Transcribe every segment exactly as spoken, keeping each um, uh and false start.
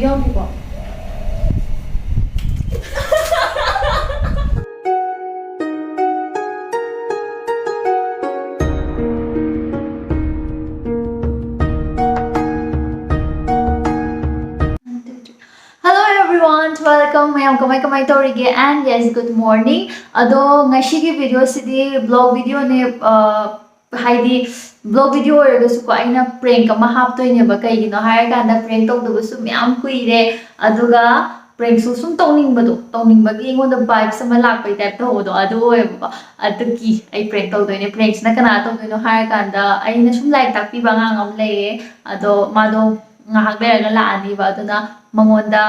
ꯌꯥꯎꯈꯤꯀꯣ꯫ Hello everyone, welcome. ꯃꯌꯥꯝ ꯀꯃꯥꯏ ꯀꯃꯥꯏ ꯇꯧꯔꯤꯒꯦ? And yes, good morning. ꯑꯗꯣ ꯉꯁꯤꯒꯤ video ꯁꯤꯗꯤ vlog video ꯅꯦ, ꯑ, ꯍꯥꯏꯗꯤ vlog video ꯑꯣꯏꯔꯒꯁꯨꯀꯣ, ꯑꯩꯅ prank ꯑꯃ ꯍꯥꯞꯇꯣꯏꯅꯦꯕ꯫ ꯀꯩꯒꯤꯅꯣ ꯍꯥꯏꯔꯀꯥꯟꯗ prank ꯇꯧꯗꯕꯁꯨ ꯃꯌꯥꯝ ꯀꯨꯏꯔꯦ, ꯑꯗꯨꯒ prank ꯁꯨ ꯁꯨꯝ ꯇꯧꯅꯤꯡꯕꯗꯣ, ꯇꯧꯅꯤꯡꯕꯒꯤ ꯑꯩꯉꯣꯟꯗ vibes ꯑꯃ ꯂꯥꯛꯄꯩ type ꯇꯧꯕꯗꯣ, ꯑꯗꯨ ꯑꯣꯏꯌꯦꯕꯀꯣ꯫ ꯑꯗꯨꯒꯤ ꯑꯩ prank ꯇꯧꯗꯣꯏꯅꯦ꯫ Prank ꯁꯤꯅ ꯀꯅꯥ ꯇꯧꯗꯣꯏꯅꯣ ꯍꯥꯏꯔꯀꯥꯟꯗ, ꯑꯩꯅ ꯁꯨꯝ ꯂꯥꯏꯔꯤꯛ ꯇꯥꯛꯄꯤꯕ ꯑꯉꯥꯡ ꯑꯃ ꯂꯩꯌꯦ, ꯑꯗꯣ ꯃꯥꯗꯣ ꯉꯥꯏꯍꯥꯛ ꯂꯩꯔꯒ ꯂꯥꯛꯑꯅꯤꯕ, ꯑꯗꯨꯅ ꯃꯉꯣꯟꯗ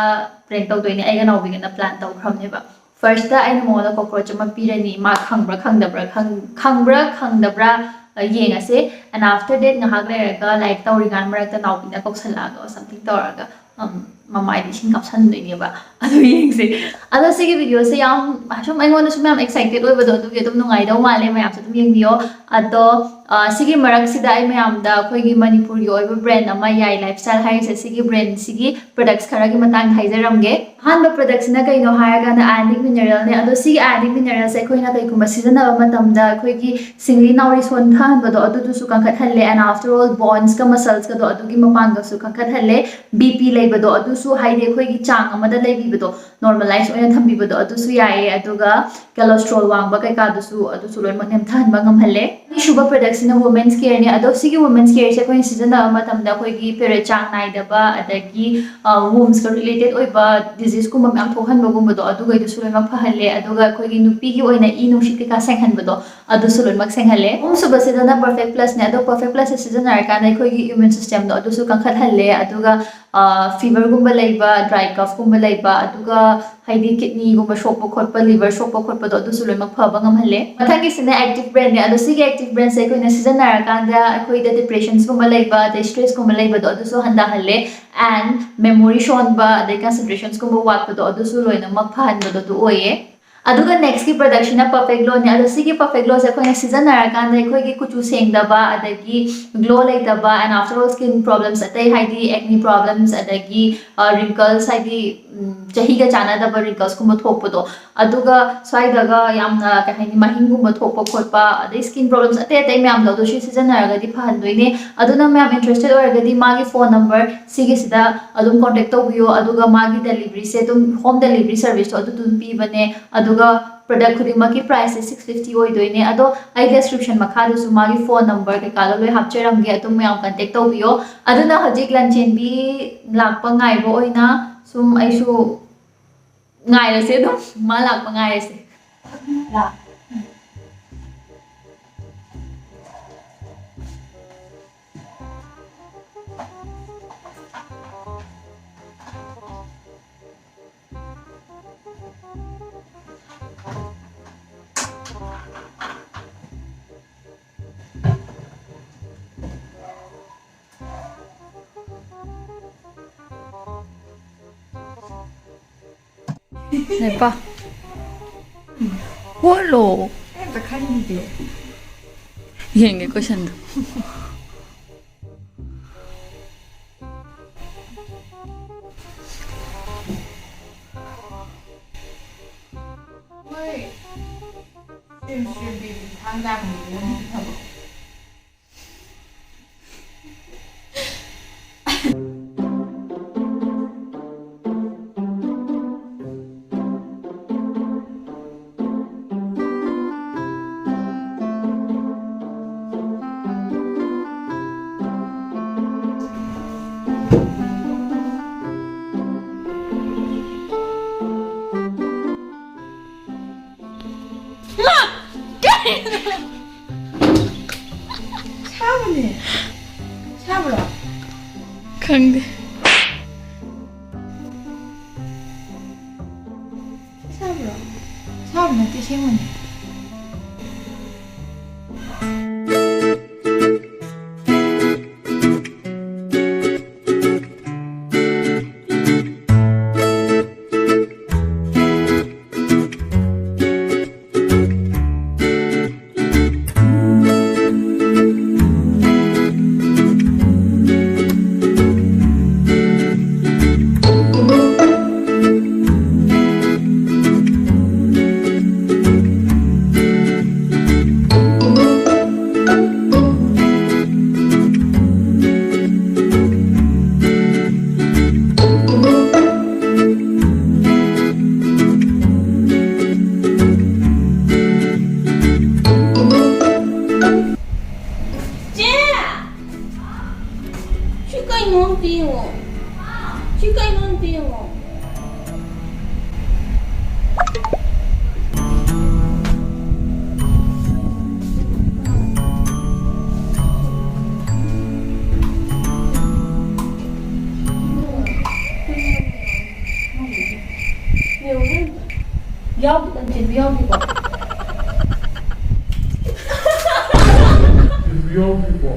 prank ꯇꯧꯗꯣꯏꯅꯦ꯫ ꯑꯩꯒ ꯅꯥꯎꯕꯤꯒꯅ plan ꯇꯧꯈ꯭ꯔꯕꯅꯦꯕ꯫ First ꯇ ꯑꯩꯅ ꯃꯉꯣꯟꯗ cockroach ꯑꯃ ꯄꯤꯔꯅꯤ, ꯃꯥ ꯈꯪꯕ꯭ꯔꯥ ꯈꯪꯗꯕ꯭ꯔꯥ, ꯈꯪ-, ꯈꯪꯕ꯭ꯔꯥ ꯈꯪꯗꯕ꯭ꯔꯥ, ꯑ, ꯌꯦꯡꯉꯁꯦ꯫ And after that, ꯉꯥꯏꯍꯥꯛ ꯂꯩꯔꯒ ꯂꯥꯏꯔꯤꯛ ꯇꯧꯔꯤꯀꯥꯟ ꯃꯔꯛꯇ ꯅꯥꯎꯕꯤꯅ ꯀꯧꯁꯜꯂꯛꯑꯒ something ꯇꯧꯔꯒ, ꯎꯝ, ꯃꯃꯥꯏꯗ ꯏꯁꯤꯡ ꯀꯥꯞꯁꯟꯗꯣꯏꯅꯦꯕ꯫ ꯑꯗꯨ ꯌꯦꯡꯁꯦ꯫ ꯑꯗꯣ ꯁꯤꯒꯤ video ꯁꯦ ꯌꯥꯝ, ꯁꯨꯝ ꯑꯩꯉꯣꯟꯗꯁꯨ ꯃꯌꯥꯝ excited ꯑꯣꯏꯕꯗꯣ, ꯑꯗꯨꯒꯤ ꯑꯗꯨꯝ ꯅꯨꯡꯉꯥꯏꯗꯧ ꯃꯥꯜꯂꯦ, ꯃꯌꯥꯝꯁꯨ ꯑꯗꯨꯝ ꯌꯦꯡꯕꯤꯌꯣ꯫ ꯑꯗꯣ, ꯑ, ꯁꯤꯒꯤ ꯃꯔꯛꯁꯤꯗ ꯑꯩ ꯃꯌꯥꯝꯗ ꯑꯩꯈꯣꯏꯒꯤ ꯃꯅꯤꯄꯨꯔꯒꯤ ꯑꯣꯏꯕ brand ꯑꯃ, ꯌꯥꯏ Lifestyle ꯍꯥꯏꯔꯤꯁꯦ, ꯁꯤꯒꯤ brand ꯁꯤꯒꯤ products ꯈꯔꯒꯤ ꯃꯇꯥꯡꯗ ꯍꯥꯏꯖꯔꯝꯒꯦ꯫ ꯑꯍꯥꯟꯕ product ꯁꯤꯅ ꯀꯩꯅꯣ ꯍꯥꯏꯔꯀꯥꯟꯗ ionic mineral ꯅꯦ꯫ ꯑꯗꯣ ꯁꯤꯒꯤ ionic mineral ꯁꯦ ꯑꯩꯈꯣꯏꯅ ꯀꯩꯒꯨꯝꯕ ꯁꯤꯖꯤꯟꯅꯕ ꯃꯇꯝꯗ ꯑꯩꯈꯣꯏꯒꯤ ꯁꯤꯡꯂꯤ ꯅꯥꯎꯔꯤ ꯁꯣꯟꯊꯍꯟꯕꯗꯣ ꯑꯗꯨꯗꯨꯁꯨ ꯀꯟꯈꯠꯍꯜꯂꯦ, and after all bones ꯀ muscles ꯀꯗꯣ ꯑꯗꯨꯒꯤ ꯃꯄꯥꯡꯒꯜꯁꯨ ꯀꯟꯈꯠꯍꯜꯂꯦ, B P ꯂꯩꯕꯗꯣ ꯑꯗꯨꯁꯨ, ꯍꯥꯏꯗꯤ ꯑꯩꯈꯣꯏꯒꯤ ꯆꯥꯡ ꯑꯃꯗ ꯂꯩꯕꯤꯕꯗꯣ, normalize ꯑꯣꯏꯅ ꯊꯝꯕꯤꯕꯗꯣ ꯑꯗꯨꯁꯨ ꯌꯥꯏꯌꯦ, ꯑꯗꯨꯒ cholesterol ꯋꯥꯡꯕ ꯀꯩꯀꯥꯗꯨꯁꯨ ꯑꯗꯨꯁꯨ ꯂꯣꯏꯅꯃꯛ ꯅꯦꯝꯊꯍꯟꯕ ꯉꯝꯍꯜꯂꯦ꯫ ꯑꯅꯤꯁꯨꯕ product ꯁꯤꯅ women's care ꯅꯦ꯫ ꯑꯗꯣ ꯁꯤꯒꯤ women's care ꯁꯦ ꯑꯩꯈꯣꯏꯅ ꯁꯤꯖꯤꯟꯅꯕ ꯃꯇꯝꯗ ꯑꯩꯈꯣꯏꯒꯤ period ꯆꯥꯡ ꯅꯥꯏꯗꯕ, ꯑꯗꯒꯤ, ꯑ, wombs ꯀ related ꯑꯣꯏꯕ disease ꯀꯨꯝꯕ ꯃꯌꯥꯝ ꯊꯣꯛꯍꯟꯕꯒꯨꯝꯕꯗꯣ ꯑꯗꯨꯈꯩꯗꯨꯁꯨ ꯂꯣꯏꯅꯃꯛ ꯐꯍꯜꯂꯦ꯫ ꯑꯗꯨꯒ ꯑꯩꯈꯣꯏꯒꯤ ꯅꯨꯄꯤꯒꯤ ꯑꯣꯏꯅ ꯏ ꯅꯨꯡꯁꯤꯠ ꯀꯩꯀꯥ ꯁꯦꯡꯍꯟꯕꯗꯣ ꯑꯗꯨꯁꯨ ꯂꯣꯏꯅꯃꯛ ꯁꯦꯡꯍꯜꯂꯦ꯫ ꯑꯍꯨꯝꯁꯨꯕꯁꯤꯗꯅ Perfect Plus ꯅꯦ꯫ ꯑꯗꯣ Perfect Plus ꯁꯦ ꯁꯤꯖꯤꯟꯅꯔꯀꯥꯟꯗ ꯑꯩꯈꯣꯏꯒꯤ immune system ꯗꯣ ꯑꯗꯨꯁꯨ ꯀꯟꯈꯠꯍꯜꯂꯦ꯫ ꯑꯗꯨꯒ, ꯑ, fever ꯒꯨꯝꯕ ꯂꯩꯕ, dry cough ꯀꯨꯝꯕ ꯂꯩꯕ, ꯑꯗꯨꯒ ꯍꯥꯏꯗꯤ kidney ꯒꯨꯝꯕ ꯁꯣꯛꯄ ꯈꯣꯠꯄ, liver ꯁꯣꯛꯄ ꯈꯣꯠꯄꯗꯣ ꯑꯗꯨꯁꯨ ꯂꯣꯏꯅꯃꯛ ꯐꯕ ꯉꯝꯍꯜꯂꯦ꯫ ꯃꯊꯪꯒꯤꯁꯤꯅ Active Brain ꯅꯦ꯫ ꯑꯗꯣ ꯁꯤꯒꯤ Active Brain ꯁꯦ ꯑꯩꯈꯣꯏꯅ ꯁꯤꯖꯤꯟꯅꯔꯀꯥꯟꯗ ꯑꯩꯈꯣꯏꯗ depressions ꯀꯨꯝꯕ ꯂꯩꯕ, ꯑꯗꯩ stress ꯀꯨꯝꯕ ꯂꯩꯕꯗꯣ ꯑꯗꯨꯁꯨ ꯍꯟꯊꯍꯜꯂꯦ, and memory ꯁꯣꯟꯕ, ꯑꯗꯩ concentrations ꯀꯨꯝꯕ ꯋꯥꯠꯄꯗꯣ ꯑꯗꯨꯁꯨ ꯂꯣꯏꯅꯃꯛ ꯐꯍꯟꯕꯗꯣ ꯑꯗꯨ ꯑꯣꯏꯌꯦ꯫ ꯑꯗꯨꯒ next ꯀꯤ product ꯁꯤꯅ Perfect Glow ꯅꯦ꯫ ꯑꯗꯣ ꯁꯤꯒꯤ Perfect Glow ꯁꯦ ꯑꯩꯈꯣꯏꯅ ꯁꯤꯖꯤꯟꯅꯔꯀꯥꯟꯗ ꯑꯩꯈꯣꯏꯒꯤ ꯀꯨꯆꯨ ꯁꯦꯡꯗꯕ, ꯑꯗꯒꯤ glow ꯂꯩꯇꯕ, and after all skin problems ꯑꯇꯩ, ꯍꯥꯏꯗꯤ acne problems, ꯑꯗꯒꯤ wrinkles, ꯍꯥꯏꯗꯤ ꯎꯝ, ꯆꯍꯤꯒ ꯆꯥꯟꯅꯗꯕ wrinkles ꯀꯨꯝꯕ ꯊꯣꯛꯄꯗꯣ, ꯑꯗꯨꯒ ꯁ꯭ꯋꯥꯏꯗꯒ ꯌꯥꯝꯅ, ꯀꯩ ꯍꯥꯏꯅꯤ, ꯃꯍꯤꯡꯒꯨꯝꯕ ꯊꯣꯛꯄ ꯈꯣꯠꯄ, ꯑꯗꯩ skin problems ꯑꯇꯩ ꯑꯇꯩ ꯃꯌꯥꯝꯗꯣ, ꯑꯗꯨ ꯁꯤ ꯁꯤꯖꯤꯟꯅꯔꯒꯗꯤ ꯐꯍꯟꯗꯣꯏꯅꯦ꯫ ꯑꯗꯨꯅ ꯃꯌꯥꯝ interested ꯑꯣꯏꯔꯒꯗꯤ ꯃꯥꯒꯤ phone number ꯁꯤꯒꯤꯁꯤꯗ ꯑꯗꯨꯝ contact ꯇꯧꯕꯤꯌꯣ, ꯑꯗꯨꯒ ꯃꯥꯒꯤ delivery ꯁꯦ ꯑꯗꯨꯝ home delivery service ꯇꯣ ꯑꯗꯨ ꯑꯗꯨꯝ ꯄꯤꯕꯅꯦ꯫ ꯑꯗꯨꯒ product ꯈꯨꯗꯤꯡꯃꯛꯀꯤ price ꯁꯦ six fifty ꯑꯣꯏꯗꯣꯏꯅꯦ꯫ ꯑꯗꯣ ꯑꯩ description ꯃꯈꯥꯗꯁꯨ ꯃꯥꯒꯤ phone number ꯀꯩꯀꯥꯗꯣ ꯂꯣꯏ ꯍꯥꯞꯆꯔꯝꯒꯦ, ꯑꯗꯨꯝ ꯃꯌꯥꯝ contact ꯇꯧꯕꯤꯌꯣ꯫ ꯑꯗꯨꯅ ꯍꯧꯖꯤꯛ ꯂꯟꯆꯦꯟꯕꯤ ꯂꯥꯛꯄ ꯉꯥꯏꯕ ꯑꯣꯏꯅ ꯁꯨꯝ ꯑꯩꯁꯨ ꯉꯥꯏꯔꯁꯦ, ꯑꯗꯨꯝ ꯃꯥ ꯂꯥꯛꯄ ꯉꯥꯏꯔꯁꯦ꯫ ꯅꯦꯄꯥ꯫ ꯍꯣꯠꯂꯣ꯫ ꯑꯩ ꯑꯝꯇ ꯈꯟꯈꯤꯒꯦ꯫ ꯌꯦꯡꯒꯦ questionꯗꯣ꯫ ꯃꯣꯏ stream, stream ꯄꯤꯕꯗꯤ ꯊꯥꯡ ꯇꯥ ꯅꯨꯃꯤꯠꯇ ꯂꯣꯏ ꯄꯤꯊꯕ꯭ꯔꯣ? ꯁꯥꯕꯅꯦ꯫ ꯁꯥꯕ꯭ꯔꯣ? ꯈꯪꯗꯦ꯫ ꯁꯥꯕ꯭ꯔꯣ? ꯁꯥꯕ ꯅꯠꯇꯦ, ꯑꯁꯦꯡꯕꯅꯦ꯫ ꯀꯩꯅꯣ ꯑꯝꯇ ꯌꯦꯡꯉꯣ꯫ ꯁꯤ ꯀꯩꯅꯣ ꯑꯝꯇ ꯌꯦꯡꯉꯣ꯫ ꯌꯦꯡꯉꯨꯅꯦ꯫ ꯌꯥꯎꯗꯦ, ꯀꯟꯇꯦꯟꯕꯨ ꯌꯥꯎꯗꯦꯀꯣ꯫ ꯌꯥꯎꯗꯦꯀꯣ꯫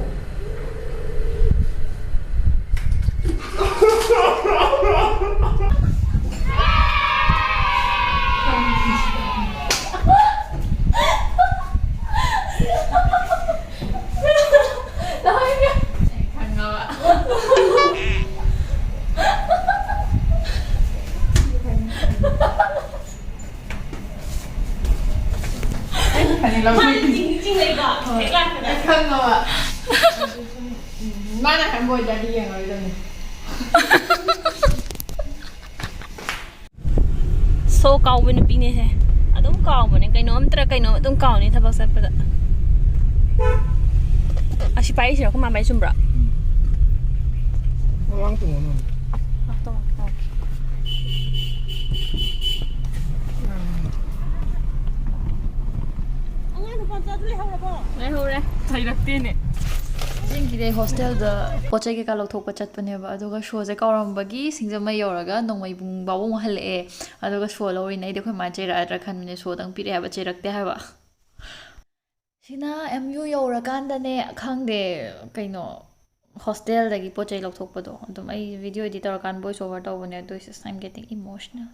ꯃꯥꯅ ꯆꯤꯡ ꯆꯤꯡ ꯂꯩꯕ ꯍꯦꯛ ꯂꯥꯛꯄꯗ꯫ ꯈꯪꯉꯕ꯫ ꯎꯝ, ꯃꯥꯅ ꯈꯪꯕ ꯑꯣꯏꯇꯥꯔꯗꯤ ꯌꯦꯡꯉꯔꯣꯏꯗꯕꯅꯤ꯫ ꯁꯣ ꯀꯥꯎꯕ ꯅꯨꯄꯤꯅꯦꯁꯦ꯫ ꯑꯗꯨꯝ ꯀꯥꯎꯕꯅꯦ, ꯀꯩꯅꯣꯝꯇꯔ ꯀꯩꯅꯣꯝ ꯑꯗꯨꯝ ꯀꯥꯎꯅꯤ ꯊꯕꯛ ꯆꯠꯄꯗ꯫ ꯑꯁꯤ ꯄꯥꯏꯔꯤꯁꯤꯔꯣ? ꯑꯩꯈꯣꯏ ꯃꯥ ꯄꯥꯏꯔꯤ ꯆꯨꯝꯕ꯭ꯔꯣ? ꯃꯃꯥꯡ ꯇꯣꯡꯉꯣ ꯅꯪ꯫ ꯑ, ꯇꯣꯡꯉꯣ, ꯇꯣꯡꯉꯣ꯫ ꯑꯉꯥꯡ ꯅꯨꯄꯥ ꯃꯆꯥꯗꯨ ꯂꯩꯍꯧꯔꯕꯣ? ꯂꯩꯍꯧꯔꯦ꯫ ꯍꯩꯔꯛꯇꯦꯅꯦ꯫ ꯆꯤꯡꯒꯤꯗꯩ ꯍꯣꯁꯇꯦꯜꯗ ꯄꯣꯠ ꯆꯩ ꯀꯩꯀꯥ ꯂꯧꯊꯣꯛꯄ ꯆꯠꯄꯅꯦꯕ, ꯑꯗꯨꯒ ꯁꯣꯁꯦ ꯀꯥꯎꯔꯝꯕꯒꯤ ꯁꯤꯡꯖꯃꯩ ꯌꯧꯔꯒ ꯅꯣꯡꯃꯩꯕꯨꯡ ꯕꯥꯎꯕꯨꯡ ꯍꯜꯂꯛꯑꯦ꯫ ꯑꯗꯨꯒ ꯁꯣ ꯂꯧꯔꯤꯅꯦ꯫ ꯑꯩꯗꯤ ꯑꯩꯈꯣꯏ ꯃꯥ ꯆꯩꯔꯛꯑꯗ꯭ꯔꯥ ꯈꯟꯕꯅꯦ, ꯁꯣꯗꯪ ꯄꯤꯔꯛꯑꯦ ꯍꯥꯏꯕ, ꯆꯩꯔꯛꯇꯦ ꯍꯥꯏꯕ꯫ ꯁꯤꯅ ꯑꯦꯝ ꯌꯨ ꯌꯧꯔꯀꯥꯟꯗꯅꯦ, ꯈꯪꯗꯦ, ꯀꯩꯅꯣ, ꯍꯣꯁꯇꯦꯜꯗꯒꯤ ꯄꯣꯠ ꯆꯩ ꯂꯧꯊꯣꯛꯄꯗꯣ꯫ ꯑꯗꯨꯝ ꯑꯩ ꯚꯤꯗꯤꯑꯣ ꯏꯗꯤꯠ ꯇꯧꯔꯀꯥꯟꯗ ꯚꯣꯏꯁ ꯑꯣꯚꯔ ꯇꯧꯕꯅꯦ, ꯑꯗꯨ ꯑꯣꯏꯁꯨ I'm getting emotional꯫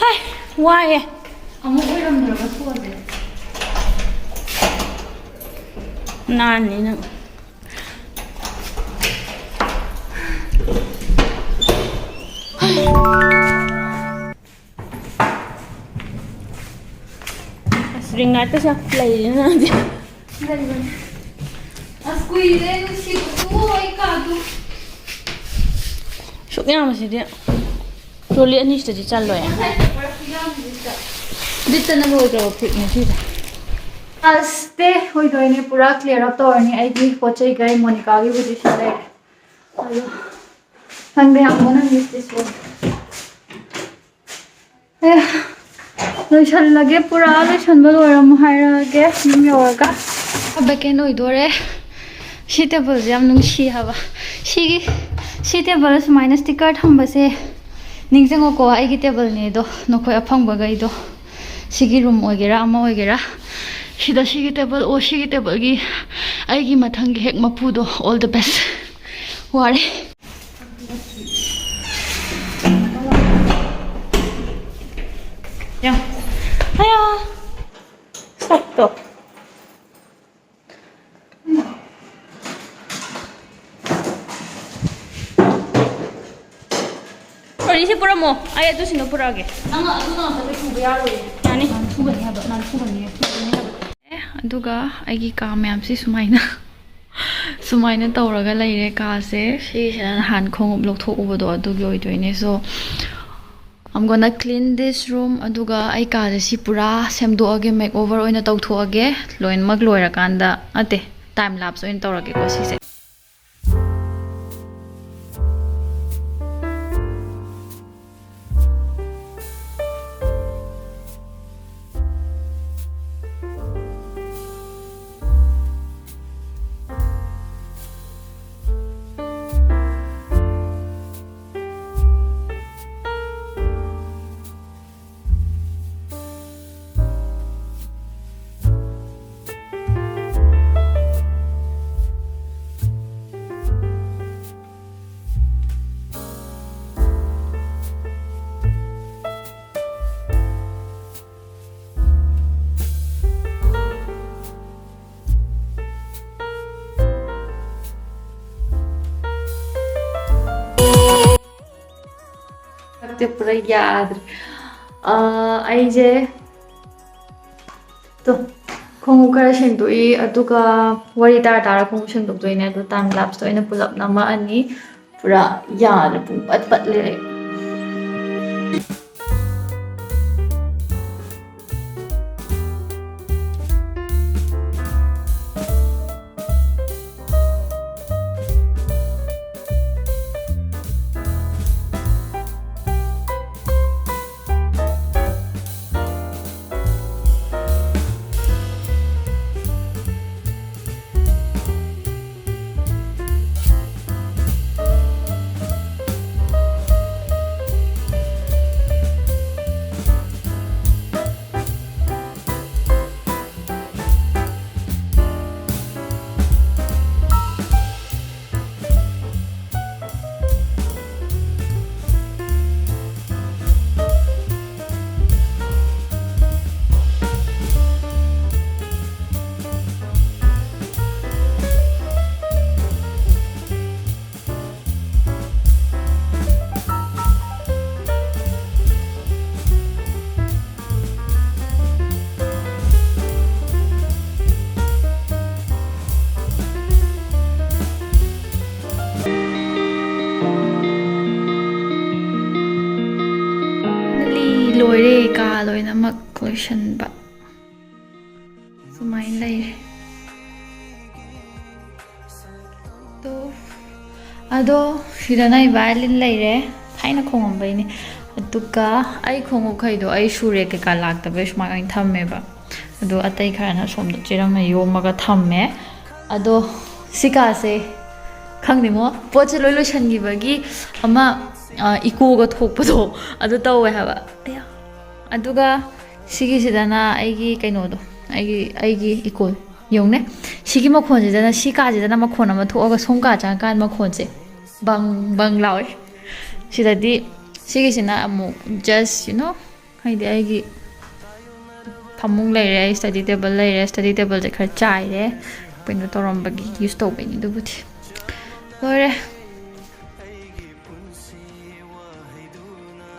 ꯍꯥꯏ, ꯋꯥꯏꯌꯦ꯫ ꯑꯃꯨꯛ ꯑꯣꯏꯔꯝꯗ꯭ꯔꯕ ꯁꯣꯁꯦ꯫ ꯅꯥꯟꯅꯤ ꯅꯪ꯫ ꯑꯁ, ꯔꯤꯡ ꯂꯥꯏꯠꯀꯁꯦ ꯌꯥꯝ ꯂꯩꯔꯦꯅ ꯅꯪꯗꯤ꯫ ꯂꯩꯕꯅꯦ꯫ ꯑꯁ, ꯀꯨꯏꯔꯦ ꯅꯨꯡꯁꯤꯕꯗꯨ, ꯑꯩ ꯀꯥꯗꯨ꯫ ꯁꯨꯛ ꯌꯥꯝꯕꯁꯤꯗꯤ ꯇ꯭ꯔꯣꯂꯤ ꯑꯅꯤꯁꯤꯗꯗꯤ ꯆꯜꯂꯣꯏ꯫ ꯉꯁꯥꯏ ꯄꯦꯄꯔ ꯈꯨꯌꯥꯝꯁꯤꯗ꯫ ꯕꯤꯠꯇꯅ ꯂꯣꯏꯗ꯭ꯔꯕ ꯐꯨꯔꯤꯠꯅꯦ ꯁꯤꯁꯦ꯫ ꯑꯁ ꯗꯦ ꯑꯣꯏꯗꯣꯏꯅꯦ, ꯄꯨꯔꯥ clear up ꯇꯧꯔꯅꯤ ꯑꯩꯒꯤ ꯄꯣꯠ ꯆꯩꯈꯩ꯫ ꯃꯣꯅꯤꯀꯥꯒꯤꯕꯨꯗꯤ ꯁꯤ ꯂꯩꯔꯦ, ꯑꯗꯣ ꯈꯪꯗꯦ, I'm gonna miss this one. ꯑꯦ, ꯂꯣꯏꯁꯜꯂꯒꯦ, ꯄꯨꯔꯥ ꯂꯣꯏꯁꯟꯕ ꯂꯣꯏꯔꯝꯃꯣ ꯍꯥꯏꯔꯛꯑꯒꯦ ꯌꯨꯝ ꯌꯧꯔꯒ꯫ Vacant ꯑꯣꯏꯗꯣꯔꯦ꯫ ꯁꯤ ꯇꯦꯕꯜꯁꯦ ꯌꯥꯝ ꯅꯨꯡꯁꯤ ꯍꯥꯏꯕ꯫ ꯁꯤꯒꯤ, ꯁꯤ ꯇꯦꯕꯜ ꯁꯨꯃꯥꯏꯅ sticker ꯊꯝꯕꯁꯦ ꯅꯤꯡꯁꯤꯡꯉꯣꯀꯣ, ꯑꯩꯒꯤ ꯇꯦꯕꯜꯅꯦ ꯑꯗꯣ, ꯅꯈꯣꯏ ꯑꯐꯪꯕꯈꯩꯗꯣ꯫ ꯁꯤꯒꯤ room ꯑꯣꯏꯒꯦꯔꯥ ꯑꯃ ꯑꯣꯏꯒꯦꯔꯥ, ꯁꯤꯗ ꯁꯤꯒꯤ ꯇꯦꯕꯜ, ꯑꯣ, ꯁꯤꯒꯤ ꯇꯦꯕꯜꯒꯤ ꯑꯩꯒꯤ ꯃꯊꯪꯒꯤ ꯍꯦꯛ ꯃꯄꯨꯗꯣ, all the best꯫ ꯋꯥꯔꯦ꯫ ꯌꯥ꯫ ꯑꯌꯥ꯫ ꯁꯛꯇꯣ꯫ ꯀꯔꯤꯁꯦ ꯄꯨꯔꯝꯃꯣ, ꯑꯩ ꯑꯗꯨꯁꯤꯡꯗꯣ ꯄꯨꯔꯛꯑꯒꯦ꯫ ꯅꯪ ꯑꯗꯨ ꯉꯥꯛꯇ ꯄꯨꯕ ꯌꯥꯔꯣꯏꯌꯦ꯫ ꯌꯥꯅꯤ꯫ ꯅꯥꯟꯊꯨꯒꯅꯤ ꯍꯥꯏꯕ, ꯅꯥꯟꯊꯨꯒꯅꯤ, ꯅꯥꯟꯊꯨꯒꯅꯤ ꯍꯥꯏꯕ꯫ ꯑꯦ, ꯑꯗꯨꯒ ꯑꯩꯒꯤ ꯀꯥ ꯃꯌꯥꯝꯁꯤ ꯁꯨꯃꯥꯏꯅ, ꯁꯨꯃꯥꯏꯅ ꯇꯧꯔꯒ ꯂꯩꯔꯦ ꯀꯥꯁꯦ꯫ ꯁꯤꯁꯤꯅ ꯅꯍꯥꯟ ꯈꯣꯡꯎꯞ ꯂꯧꯊꯣꯛꯎꯕꯗꯣ ꯑꯗꯨꯒꯤ ꯑꯣꯏꯗꯣꯏꯅꯦ꯫ So, I'm gonna clean this room. ꯑꯗꯨꯒ ꯑꯩ ꯀꯥꯁꯦ ꯁꯤ ꯄꯨꯔꯥ ꯁꯦꯝꯗꯣꯛꯑꯒꯦ, makeover ꯑꯣꯏꯅ ꯇꯧꯊꯣꯛꯑꯒꯦ꯫ ꯂꯣꯏꯅꯃꯛ ꯂꯣꯏꯔꯀꯥꯟꯗ, ꯅꯠꯇꯦ, time lapse ꯑꯣꯏꯅ ꯇꯧꯔꯒꯦꯀꯣ ꯁꯤꯁꯦ꯫ ꯅꯠꯇꯦ, ꯄꯨꯔꯥ ꯌꯥꯗ꯭ꯔꯦ꯫ ꯑ, ꯑꯩꯁꯦ ꯇꯣ, ꯈꯣꯡꯎꯞ ꯈꯔ ꯁꯦꯡꯗꯣꯛꯏ, ꯑꯗꯨꯒ ꯋꯥꯔꯤ ꯇꯥꯔ ꯇꯥꯔ ꯈꯣꯡꯎꯞ ꯁꯦꯡꯗꯣꯛꯇꯣꯏꯅꯦ꯫ ꯑꯗꯣ time lapse ꯇ ꯑꯣꯏꯅ ꯄꯨꯂꯞ ꯅꯝꯃꯛꯑꯅꯤ꯫ ꯄꯨꯔꯥ ꯌꯥꯗ꯭ꯔꯦ, ꯄꯨꯡ ꯄꯠ ꯄꯠꯂꯦ ꯑꯩ꯫ ꯑꯩ ꯀꯥ ꯂꯣꯏꯅꯃꯛ ꯂꯣꯏꯁꯟꯕ꯫ ꯁꯨꯃꯥꯏꯅ ꯂꯩꯔꯦ꯫ ꯑꯗꯣ, ꯑꯗꯣ ꯁꯤꯗꯅ ꯑꯩ violin ꯂꯩꯔꯦ꯫ ꯊꯥꯏꯅ ꯈꯣꯡꯉꯝꯕꯩꯅꯦ꯫ ꯑꯗꯨꯒ ꯑꯩ ꯈꯣꯡꯎꯞꯈꯩꯗꯣ ꯑꯩ ꯁꯨꯔꯦ ꯀꯩꯀꯥ ꯂꯥꯛꯇꯕꯩ ꯁꯨꯃꯥꯏꯅ ꯑꯣꯏꯅ ꯊꯝꯃꯦꯕ꯫ ꯑꯗꯣ ꯑꯇꯩ ꯈꯔꯅ ꯁꯣꯝꯗ ꯆꯦꯔꯪꯅ ꯌꯣꯝꯃꯒ ꯊꯝꯃꯦ꯫ ꯑꯗꯣ ꯁꯤ ꯀꯥꯁꯦ ꯈꯪꯗꯦꯉꯣ, ꯄꯣꯠꯁꯦ ꯂꯣꯏ ꯂꯣꯏꯁꯟꯈꯤꯕꯒꯤ ꯑꯃ, ꯑ, echoꯒ ꯊꯣꯛꯄꯗꯣ ꯑꯗꯨ ꯇꯧꯋꯦ ꯍꯥꯏꯕ꯫ ꯑꯌꯥ꯫ ꯑꯗꯨꯒ ꯁꯤꯒꯤꯁꯤꯗꯅ ꯑꯩꯒꯤ ꯀꯩꯅꯣꯗꯣ, ꯑꯩꯒꯤ, ꯑꯩꯒꯤ echo ꯌꯦꯡꯉꯨꯅꯦ꯫ ꯁꯤꯒꯤ ꯃꯈꯣꯟꯁꯤꯗꯅ, ꯁꯤ ꯀꯥꯁꯤꯗꯅ ꯃꯈꯣꯟ ꯑꯃ ꯊꯣꯛꯑꯒ ꯁꯣꯝ ꯀꯥ ꯆꯪꯉꯀꯥꯟꯗ ꯃꯈꯣꯟꯁꯦ ꯕꯪ ꯕꯪ ꯂꯥꯎꯋꯦ꯫ ꯁꯤꯗꯗꯤ ꯁꯤꯒꯤꯁꯤꯅ ꯑꯃꯨꯛ just, you know, ꯍꯥꯏꯗꯤ ꯑꯩꯒꯤ ꯐꯃꯨꯡ ꯂꯩꯔꯦ, ꯑꯩ study table ꯂꯩꯔꯦ, study tableꯁꯦ ꯈꯔ ꯆꯥꯏꯔꯦ, ꯀꯩꯅꯣ ꯇꯧꯔꯝꯕꯒꯤ use ꯇꯧꯕꯩꯅꯤ ꯑꯗꯨꯕꯨꯗꯤ꯫ ꯂꯣꯏꯔꯦ꯫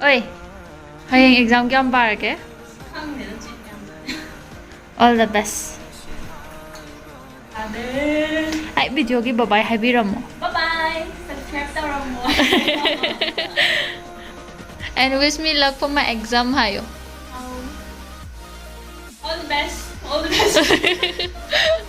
ꯑꯣꯏ, ꯍꯌꯦꯡ exam ꯀꯌꯥꯝ ꯄꯥꯔꯒꯦ? All the best. ꯑꯩ videoꯒꯤ bye bye ꯍꯥꯏꯕꯤꯔꯝꯃꯣ꯫ Bye bye. Subscribe ꯇꯧꯔꯝꯃꯣ꯫ And wish me luck for my exam ꯍꯥꯏꯌꯣ꯫ All the best. All the best.